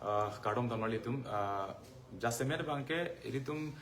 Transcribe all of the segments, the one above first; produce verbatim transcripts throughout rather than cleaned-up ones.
Ah, kardom don marli atum, ah, jasemet abangke ilitum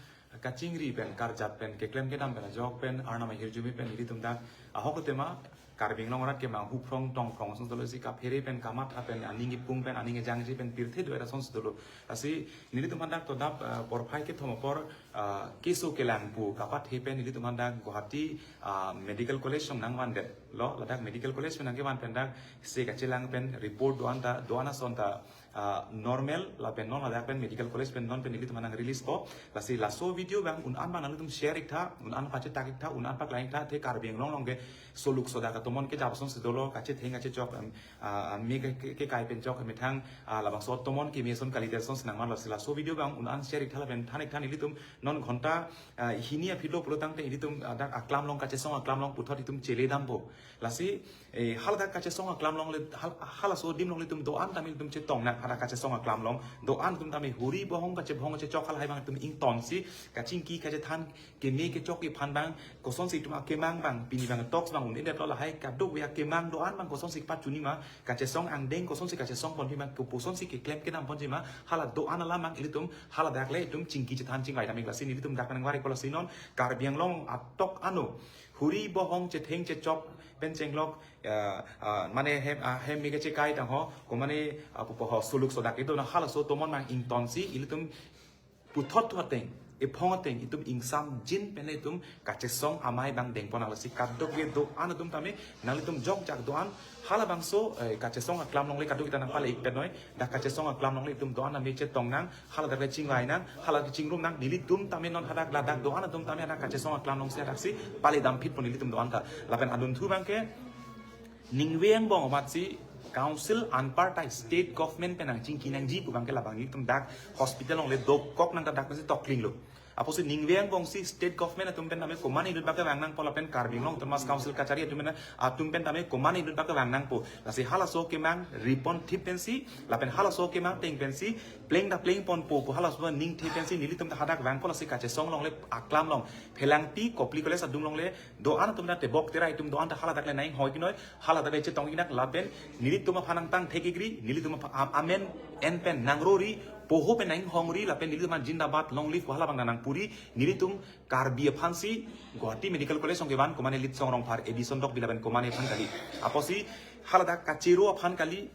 kachingri pen, karjat pen, keklem kedam pen, ajok pen, Arnam ahirjume pen, ilitum dak, ahok tema, Karbi Anglong arat kemang huphrong, tongphrong, asonsi dolo si kaphere pen, kamatha pen, aning ipung pen, aning ejangji pen, pirthe do asonsi dolo. Lasi, nelitum aphan dak todap, ah, porphai kethom apor, ah, keso kelang pu, kapathe pen, nelitum aphan dak Guwahati, ah, Medical College along nangvandet lo, ladak Medical College pen nangkevan pen dak, se kachelang pen, report do-an ta, do-an ason ta, ah, normal, lapen non ladak pen Medical College pen non pen nelitum aphan nang release po. Lasi laso video abang un-an abang nanglitum share iktha, un-an pachetak iktha, un-an paklang iktha, athe Karbi Anglong along ke soluk sodak atomon kejap asonsi dolo, kachetheng kachechok, em, ah, ah, me ke, ke, kekai pen chok, methang, ah, labangso atomon keme ason kalidet asonsi nangman. Lasi laso video abang un-an share iktha lapen than iktha, nelitum non ghonta, ah, hini aphi lo pulo tangte ilitum, ah, dak aklam along, kachesong aklam along puthot itum chele dampo. Lasi, eh, haladak kachesong aklam along le, hal-, halaso adim along le itum do-an tame itum chetong nang, hadak kachesong aklam along do-an atum tame huri bohong kachebohong kachechok halahai abang itum ingtonsi, kachingki kachethan keme kechokji aphan abang, kosonsi itum akemang abang, pini abang talks abang un-edetlo, lahai kadokave akemang do-an abang kosonsi pachunji ma, kachesong angdeng kosonsi kachesong ponji ma, kopusonsi keklem kedam ponji ma, hala do-an alam abang ilitum haladak le itum chingki chethan chingvai dam ik. Lasi nelitum dak nangvar ikpo. Lasi non Karbi Anglong atok ano huri bohong chetheng chechok pen chenglok, ah, ah, mane hem, ah, hem me kachekai tang ho, ko mane, ah, pupo ho, soluk sodak itum na halaso atomon abang ingtonsi, ilitum puthot thu ateng, ephong ateng, itum ingsamjin pen itum kachesong amei abang dengpon nang. Lasi kadokave do-an atum tame, nanglitum jokjak do-an, halabangso, eh, kachesong aklam along le kadokave ta nangpale ik pen noi, dak kachesong aklam along le itum do-an tame chetong nang, haladak le chingvai nang, haladak chingrum nang, nelitum tame non hadak ladak do-an atum tame hadak kachesong aklam alongsi hadaksi pale damphitpo nelitum do-an ta. Lapen adunthu abangke, ningve angbong amatsi council anpartai state government pen nangchingki nangji pu abangke labang nelitum dak hospital along le dokok nang ta dak pensi tokling lo. Apotsi ningve angbongsi state government atum pen tame komatne inut abangke vang nangpo lapen Karbi Anglong Autonomous Council kachari atum pen, atum pen tame komatne inut abangke vang nangpo. Lasi halaso akemang ripon thip pensi, lapen halaso akemang ateng pensi, pleng ta pleng ponpo pu halaso aning the pensi, nelitum ta hadak vangpo. Lasi kachesong along le aklam along, Phelangpi Kopili College adung along le, do-an atum ta tebok terai atum do-an ta haladak le nang-inghoi kinoi, haladak le chetong ik nang lapen, nelitum aphan nangtang thek ikri, nelitum aphan am-, amen en pen nangrori, poho pen nang-inghongri, lapen nelitum aphan zindabad long live hala abang nangpuri, nelitum Karbi aphansi, Guwahati Medical College along kevan, komatne Litsong Rongphar, Edison Tokbi lapen komatne aphan kali. Apotsi, haladak kachero aphan kali,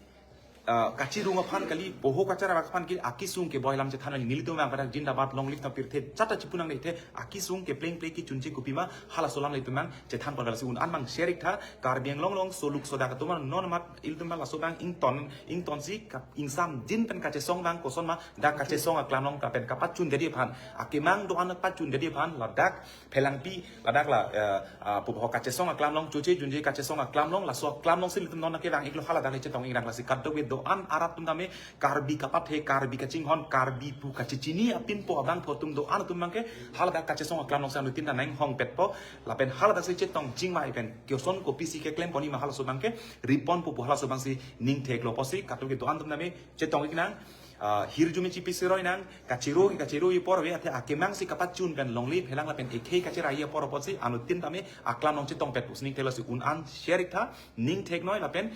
ah, kachirung aphan kali, poho kachara aphan kali, akesung keboi alam chethan nang, nelitum abang pada zindabad long live ta pirthe, chata chipu nangne athe, akesung kepleng pleng kechunche kopima, halaso alam le itum abang chethan pon. Lasi un-an abang share iktha, Karbi Anglong along soluk sodak atum non amat ilitum abang laso abang ington, ingtonsi, kap-, ingsamjin pen kachesong abang koson ma, dak kachesong aklam along kapen kapachundetji aphan, akemang do-an pachundetji aphan, ladak Phelangpi, ladak la, eh, ah, pupo ho kachesong aklam along, choche junje kachesong aklam along, laso aklam alongsi nelitum non nangkevang iklo, haladak le chetong ik nang. Lasi kadokave do-an arat atum tame, Karbi kapathe, Karbi kachinghon, Karbi pu kachechini apinpo abangphu atum do-an atum abangke, haladak kachesong aklam alongsi anuttin ta nang-inghongpetpo, lapen haladaksi chetong chingvai pen, koson kopisi keklem ponji ma halaso abangke, riponpo pu halaso abangsi ning theklo. Apotsi kadokave do-an atum tame chetong ik nang, ah, hirjume chipi siroi nang, kachero, kachero apor ave, athe akemangsi kapachun pen longle phelang lapen ekhei kacheraiji apor apotsi anuttin tame aklam along chetongpet pusi ning theklo. Lasi un-an share iktha, ning theknoi lapen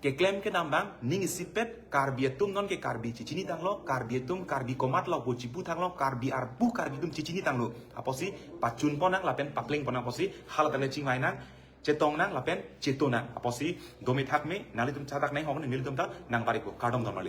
keklem kedam abang, ning isipet, Karbi atum nonke Karbi chechini tanglo, Karbi atum Karbi komatlo pu chipu tanglo, Karbi arpu Karbi atum chechini tanglo. Apotsi pachun pon nang lapen papleng pon nang, apotsi haladak le chingvai nang, chetong nang lapen cheto nang. Apotsi dome thakme, nanglitum chadak nang-inghong, nelitum ta nangvar ikpo. Kardom don marli.